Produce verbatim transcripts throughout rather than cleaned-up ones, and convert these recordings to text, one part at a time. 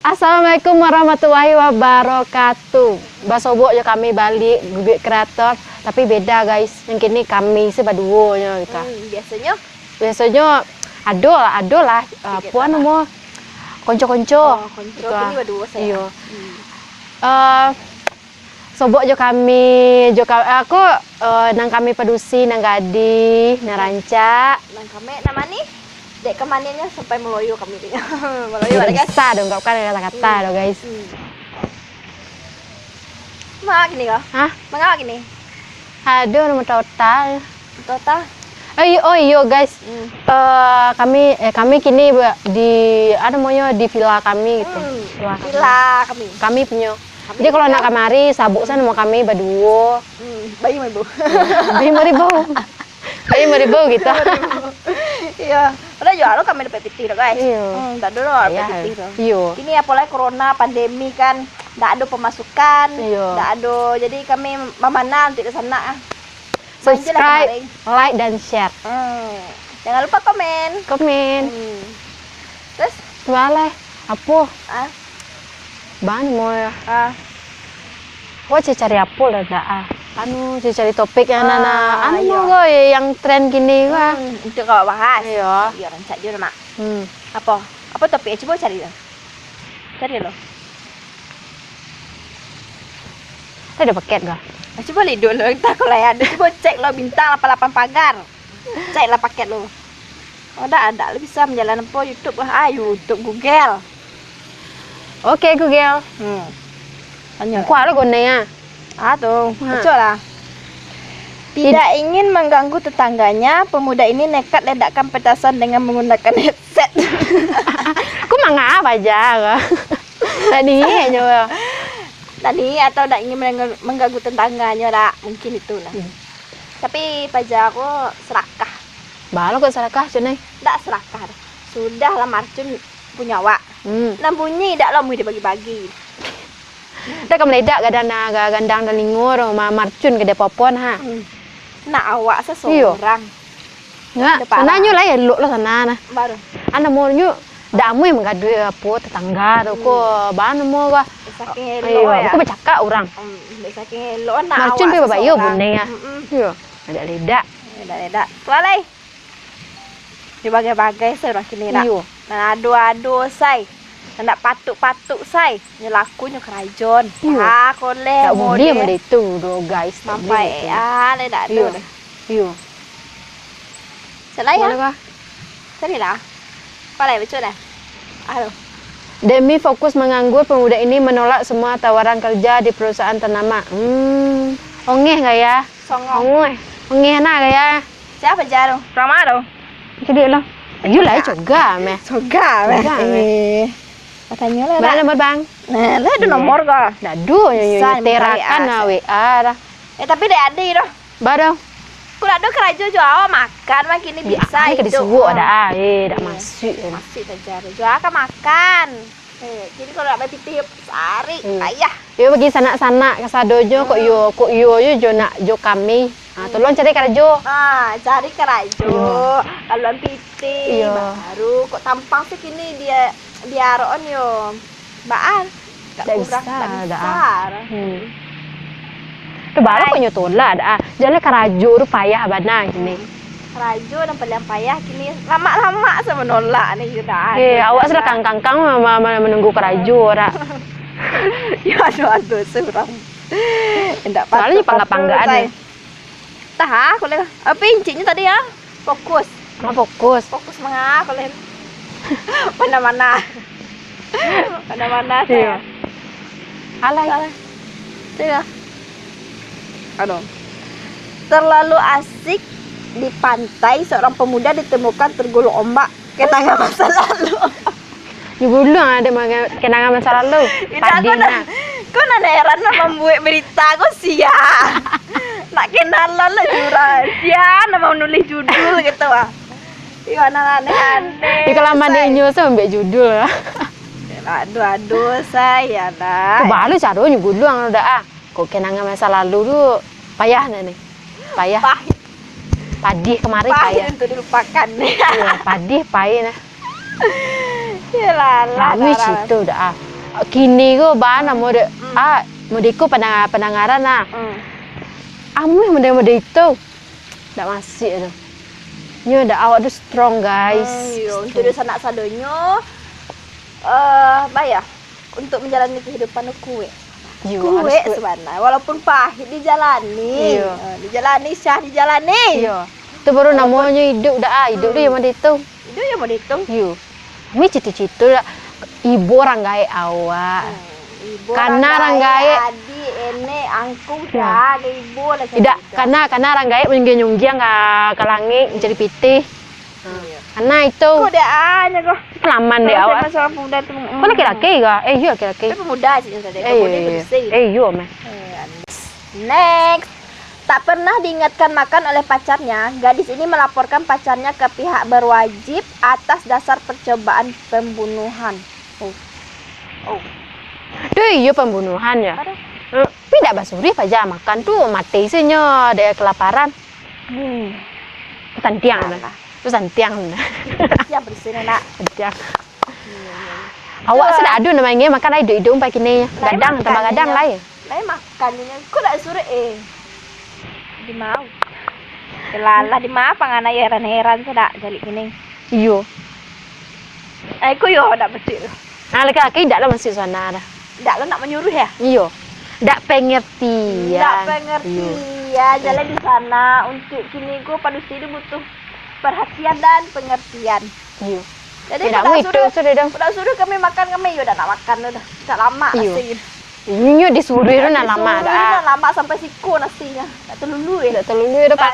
Assalamualaikum warahmatullahi wabarakatuh. Basobok jo kami baliak, Guguik Kreator, tapi beda, guys. Yang kini kami se baduo nyo gitu. Hmm, biasonyo? Biasonyo ado lah, ado lah, eh, apo namo, konco-konco. Oh, konco. Gitu kini lah. Baduo sajo. Iyo. Hmm. Eh, Sobok jo kami, jo ka-, ako, eh, nan kami padusi, nan gadih, nan rancak. Nan kami namo ni? Dek kamaniannyo sampai maloyo kami tu. Maloyo, guys. Bisa dong, kau kan kata-kata dong, guys. Hmm. Manga kini ko? Hah? Manga kini? Aduh, nama total. Total? Eh, iyo, oh iyo, guys. Hmm. Eh, kami, eh, kami kini ba-, di, apa namanya, di villa kami gitu. Hmm, villa kami. Villa kami. Kami punyo. Kami punyo. Jadi kalau nak kamari, sabuk sajo namo kami baduo. Hmm, bayi limo ribu. Bayi limo ribu. Bayi limo ribu gitu. Limo ribu. Iyo. Padahal juo lo kami dapek pitih tu, guys. Iyo. Hmm, tak ado lo dapek pitih tu. Iyo. Kini apolai corona, pandemi kan, tak ado pemasukan, iyo, tak ado. Jadi kami mamanah untuak di sanak ah. Subscribe, like, dan share. Hmm. Jangan lupa komen. Komen. Hmm. Terus? Baleh. Apo? Ah? Ban mo ya. Ah. Wah, cari apo lah dak ah. Anu, cari topik yang nana, ah, anu, iyo, mo go, yang tren kini ko ah. Hmm, untuak kau bahas. Iyo. Iyo, rancak juo, Mak. Hmm. Apo? Apo topik? Cubo cari lah. Cari lo. Tadi ado paket ko? Ah, cubo liek dulu, entah kalau ado. Cubo cek lo bintang lapan lapan pagar. Cek lah paket lo. Oh, dak ado lah bisa manjalan apo YouTube lah. Ah, YouTube, Google. Oke, Google. Hmm. Tanyo. Kua lo gunonyo. Ah, tu. Ha. Baco lah. Tid- Tidak ingin mengganggu tetangganya, pemuda ini nekat ledakkan petasan dengan menggunakan headset. Ko manga paja ko. Tadi nyo. Tadi atau dak ingin mengganggu, mengganggu tetangganyo dak? Mungkin itulah. Hmm. Tapi paja ko serakah. Baa lo kok serakah, cen ai? Dak serakah dah. Sudahlah marcun punyo awak. Hmm. Nan bunyi dak lo amuah dibagi-bagi. Dak ka maledak gadang, ga-, gandang talingo tu, ma-, marcun ka di apo-apo nah. Hmm. Nak awak sasorang. Iyo. Ndak, sananyo lah elok lah sana nah. Baru. Anu namonyo dak amuah manggaduah apo tetangga tu ko, hmm, baa namo ko. Saking elok, iyo, ya. Bukan bacakak urang. Hmm, saking elok nak awak sasorang. Marcun pi babayia bunai ah. Mm-mm. Iyo, ledak-ledak. Ledak-ledak. Kualai. Dibagai-bagai sai urang kini dak. Iyo. Nan ado-ado sai. Nan dak patuik-patuik sai. Nyo laku nyo karajo. Iyo. Ah, koleh. Tak buliah model itu doh, guys. Tak buliah itu. Mampai, ah, lai dak ado. Iyo. Iyo. Cak lai, ah. Boleh kah? Carilah. Apo lai, baco dah. Aduh. Demi fokus menganggur, pemuda ini menolak semua tawaran kerja di perusahaan ternama. Hmm. Ongeh gaya. Songong. Ongeh. Ongeh nah gaya. Sia paja tu? Urang ma tu? Cadiak lah. Ayolah, coga meh. Coga meh. Coga meh. Eh. Batanyo lah, Bang. Bang, nomor Bang. Nah, lah ado nomor ko. Dak ado, yo, yo, yo, terakan lah, W A lah. Eh, tapi dek adi tu. Baa tu? Ko dak ado karajo jo awak makan, makin ni bisa hiduik. Ka disuruah dak ah. Eh, dak masuak. Masuak sajo tu. Jo awak ka makan. Eh, jadi kalau nak bapitih, sari, payah. Iyo, bagi sanak-sanak kasadonyo, kok iyo, kok iyo yo jo nak jo kami. Ha, tolong cari karajo. Ha, cari karajo. Iyo. Kaluan pitih, iyo, baru kok tampang se kini dia, dia aroan yo. Baa? Dak bisa, dak bisa. Hmm. Tu baru kok nyo tolak dak ah. Jaleh karajo tu payah bana kini. Karajo nan paliang payah kini, lamak-lamak se manolak ni, dak ado. Eh, awak sudah kangkang-kangkang ma-, ma-, ma-, manunggu karajo, dak? Yo, ado-ado surang. Indak patuik-patuik, pangga-panggaan sai. Tah, ah, koleh. Apo inciknyo tadi, ah? Fokus. Ma fokus. Fokus manga, koleh. Mana-mana. Mana-mana, sai. Iyo. Alai. Alai. Cek ah. Aduh. Terlalu asik di pantai, seorang pemuda ditemukan tergulung ombak. Kenangan masa lalu. Digulung ado manga-, kenangan masa lalu. Indak, tadi ko nah. Ko nan heran lah mambuek berita ko sia. Nak kenalan lah jurang. Sia nan manulih judul gitu ah. Iyo, nan aneh-aneh. Iko lah maniknyo sa mambuek judul lah. Aduh, aduh, saya lah. Ko baa lo caronyo guluang lo dak ah. Kok kenangan masa lalu tu payah nah ni. Payah. Pahit. Padih kemarin payah. Pahit untuk dilupakan. Iyo, padih pahit nah. Yalah, lah. Kami situ dah ah. Kini ko baa namo dek ah, mode ko pandanga-, pandangaran nah. Hmm. Amuah mode-mode itu. Dak masih tu. Nyo dak, awak tu strong, guys. Hmm, iyo, untuk di sanak sadonyo eh baa yo, untuk menjalani kehidupan tu kuek. Iyo, harus kuek. Kuek sebenarnya, walaupun pahit dijalani. Iyo. Eh, dijalani, Syah, dijalani. Iyo. Tu baru namonyo iduik dak ah, iduik tu yang mode itu. Iduik yang mode itu. Iyo. Kami cito-cito dak ibo urang gaek awak. Hmm, ibo urang gaek, adik, enek, angku, dah ibo lah. Idak, cito-cito. Karena, karena urang gaek manyunggiang-nyunggiang ka, ka langik, mancari pitih. Iyo. Karena itu. Kok dak anyo ko? Pengalaman dek awak. Masalah pemuda tu. Kok laki-laki ko? Eh, iyo laki-laki. Tapi pemuda sih tadi. Eh, iyo, iyo. Eh, iyo meh. Eh, aneh. Next. Tak pernah diingatkan makan oleh pacarnya, gadis ini melaporkan pacarnya ke pihak berwajib atas dasar percobaan pembunuhan. Oh. Oh. Tu iyo pembunuhan yo. Aduh. Eh, tapi dak basuruah paja makan tu, mati se nyo dek kelaparan. Hmm. Santiang tu. Alah. Tu santiang tu. Santiang pedis ni, nak. Santiang. Iya, iya, iya. Awak sudah ado namanya makan lai iduik-iduik umpai kini. Gadang, tambah gadang lai. Lai makan nyo. Ko dak suruah, eh. Di mau. Lah, lah, di ma pangan ai heran-heran sadak jalik kini. Iyo. Ai, ko yo dak bedik tu. Ah, laki-laki dak lah masuk sana dah. Dak lah nak manyuruah yo? Iyo. Dak pengertian. Dak pengertian. Iyo. Jalan di sana untuk kini ko padusi tu butuh perhatian dan pengertian. Iyo. Jadi, dak suruh, sudah dah. Dak suruh kami makan, kami yo dak nak makan tu dah. Dak lamak nasi gitu. Inyo disuruh tu nak lamak dah. Disuruh nak lamak sampai siko nasinyo. Dak telulu eh. Dak telulu eh, dah, Pak.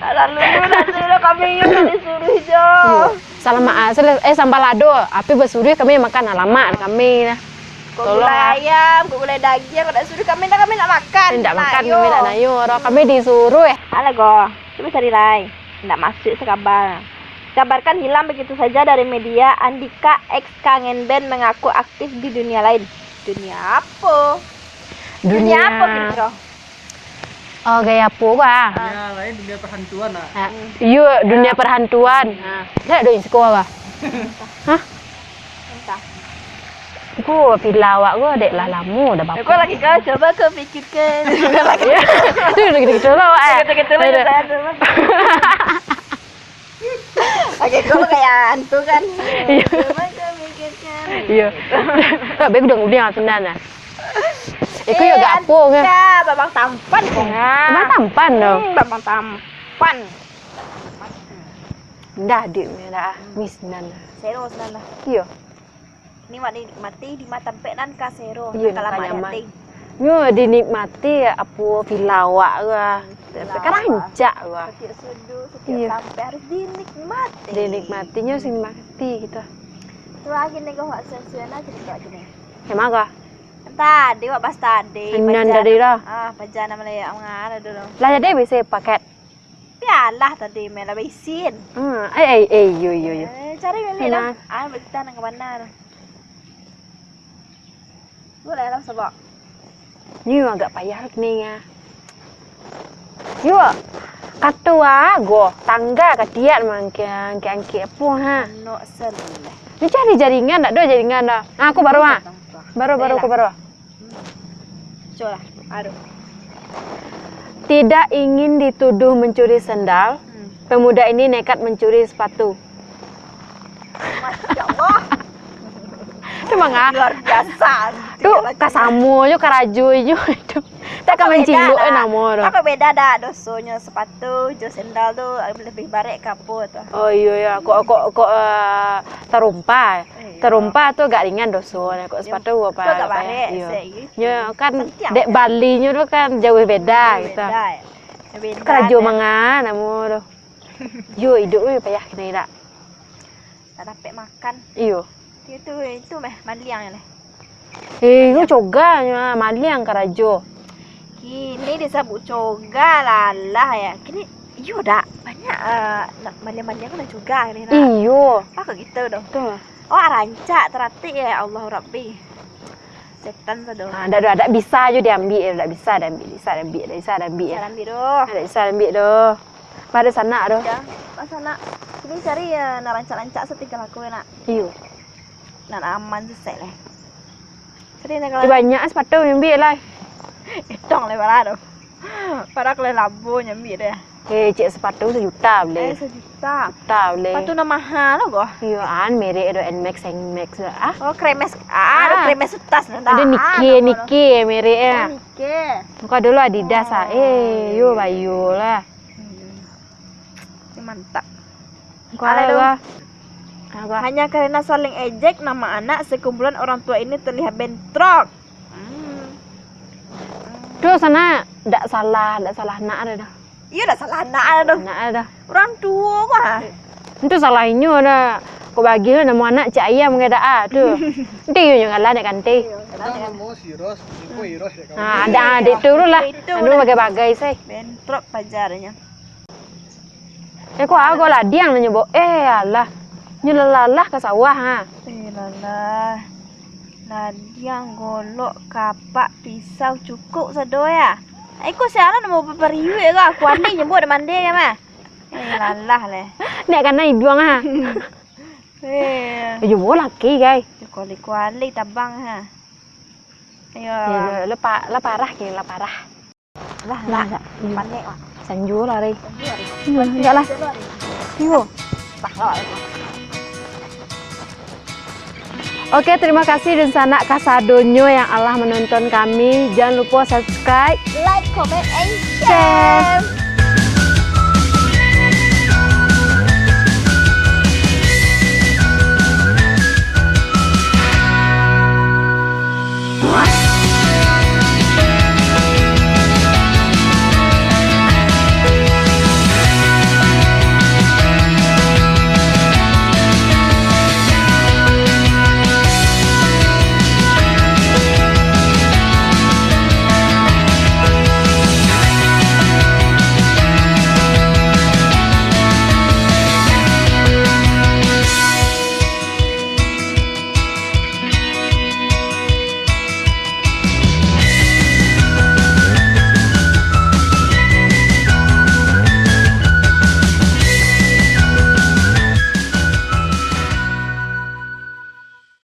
Alah. Dak telulu nasi dah, kami yo dak disuruh jo. Iyo. Salamak, ah, sel-, eh, sambal lado, api basuruh kami makan, ah, lamak kami nah. Kok gulai ayam, kok gulai dagiang, kok dak suruh kami dah, kami nak makan. Dak makan, kami nak nayo, dah kami disuruh eh. Alah go, cubo cari lai. Ndak masuk sakabar. Kabarkan hilang begitu saja dari media, Andika, ex kangen band, mengaku aktif di dunia lain. Dunia apo? Dunia apo, Fitro? Oh, gaya apo ko ah? Dunia lain, dunia perhantuan lah. Ah, iyo, dunia perhantuan. Ah. Dak ado Insta ko ah? Hah? Entah. Ko pila awak ko dek lah lamo dah bapo. Ko lagi kau cubo kau pikirkan. Tu lagi gitu lah awak eh. Gitu-gitu lah. Oke, kau kayak hantu kan? Iyo. Cubo kau pikirkan. Iyo. Baik udah udah senang lah. Eh, ko yo agak apo kan? Babang tampan ko. Babang tampan tu. Hmm, babang tampan. Dah, duit punya dah. Miss nan. Sero nan lah. Iyo. Ni wak dinikmati di ma tampek nan ka sero, iyo, nan ka lamak nyaman. Nyo dinikmati apo villa awak tu ah. Villa awak. Kan rancak tu ah. Setiap sudu, setiap tampek harus dinikmati. Dinikmati, nyo sing mati gitu. Tu lagi ni kau wak sen-sen aja di kau gini. Emang kah? Tadi wak pas tadi. Nan tadi lah. Ah, paja nama layak mangana dulu. Lah jadi bisa paket. Pialah tadi meh lah baisin. Hmm, eh, eh, eh, iyo, iyo, iyo. Eh, cari beli lah. Ah, kita nang ka mana tu? Boleh lah, sabak. Ni agak payah ni ya. Yo, kato ago, tangga katiak mangke angkek-angkek apo ha. Nok seleh. Ni cari jaringan, dak ado jaringan dah. Ah, aku baru ah. Baru, baru, aku baru. Cubolah, aduh. Tidak ingin dituduh mencuri sendal, pemuda ini nekat mencuri sepatu. Masya Allah. Tu manga. Luar biasa. Tu kasamo jo karajo jo itu. Tak ka mancilok eh namo tu. Tako beda dah dosonyo sepatu jo sendal tu lebih barek ka apo tu. Oh iyo ya, kok kok kok eh, tarompa. Tarompa tu agak ringan doso, kok sepatu apa? Agak barek. Iyo. Nyo kan dek Bali nyo tu kan jauh beda gitu. Beda. Karajo manga namo tu. Yo iduik tu payah kini dak. Tak dapek makan. Iyo. Itu, itu mah maliang lah. Eh, itu coga nyo, maliang karajo. Kini disabuik coga lah, lah ya. Kini iyo dak banyak, eh, nak maliang-maliang ko nan coga ni nak. Iyo. Apa gitu doh? Betul. Oh, rancak taratik ya Allah Rabbi. Setan tu doh. Ah, dak, dak, dak bisa jo diambiak, dak bisa diambiak, dak bisa diambiak, dak bisa diambiak. Bisa diambiak doh. Dak bisa diambiak doh. Pada sanak doh. Ya, pas sanak. Kini cari ya nan rancak-rancak satingkah laku ya nak. Iyo. Nan aman sasek leh. Jadi nak Eh, kalau banyak sepatu nyambiak lah. Etong leh pala tu. Pala kalau labo nyambiak deh. Eh, cek sepatu sejuta Eh, boleh. Sejuta. Juta boleh. Sepatu nan mahal lo kok. Iyo, an merek do Nmax, Nmax do. Ah. Oh, kremes. Ah, ada Ah. Kremes utas dah. Ada Nike, Ah, nama Nike merek ya. Oh, Nike. Kau dulu Adidas ah. Oh, Eh, yo iya, iya, bayu iya. Lah. Hmm. Ini mantap. Kau Alah, apa? Dong. Apa? Hanya karena saling ejek, nama anak sekumpulan orang tua ini terlihat bentrok. Hmm. Tu sanak, dak salah, dak salah anak ada dah. Iyo, dak salah anak ada dah. Anak ada dah. Orang tua kok ah. Itu salah inyo dah. Kok bagi lah nama anak cik ayam ke dak ah tu. Nanti iyo nyo ngalah nak ganti. Iyo, ngalah nak ganti. Nama si Ros, iko Iros ya kawan. Ha, ada adik tu lah. Itu Anu lah. Bagai-bagai sai. Bentrok pajarnya. Eh, kok agak ladiang lah nyo, Bo? Eh, alah. Nyo lalalah ka sawah, ha. Eh, lalah. Ladiang, golok, kapak, pisau, cukuik sado ya. Iko sialan mau bapariuik ko, aku andi nyo, Bo, dah mandi ka mah. Eh, lalah leh. Nek kana iduang, ha. Eh. Eh, yo, Bo, laki, gai. Kuali-kuali tabang, ha. Ayo. Ya, lah, lah pa-, lah parah kini, lah parah. Lah, Lah, lah. Panek, Wak. Sanjo lah, Ray. Sanjo, Ray. Hmm, enggak lah. Sanjo, Ray. Iyo. Lah, lah, lah. Oke, terima kasih dunsanak kasadonyo yang alah menonton kami. Jangan lupa subscribe, Like, comment, and share.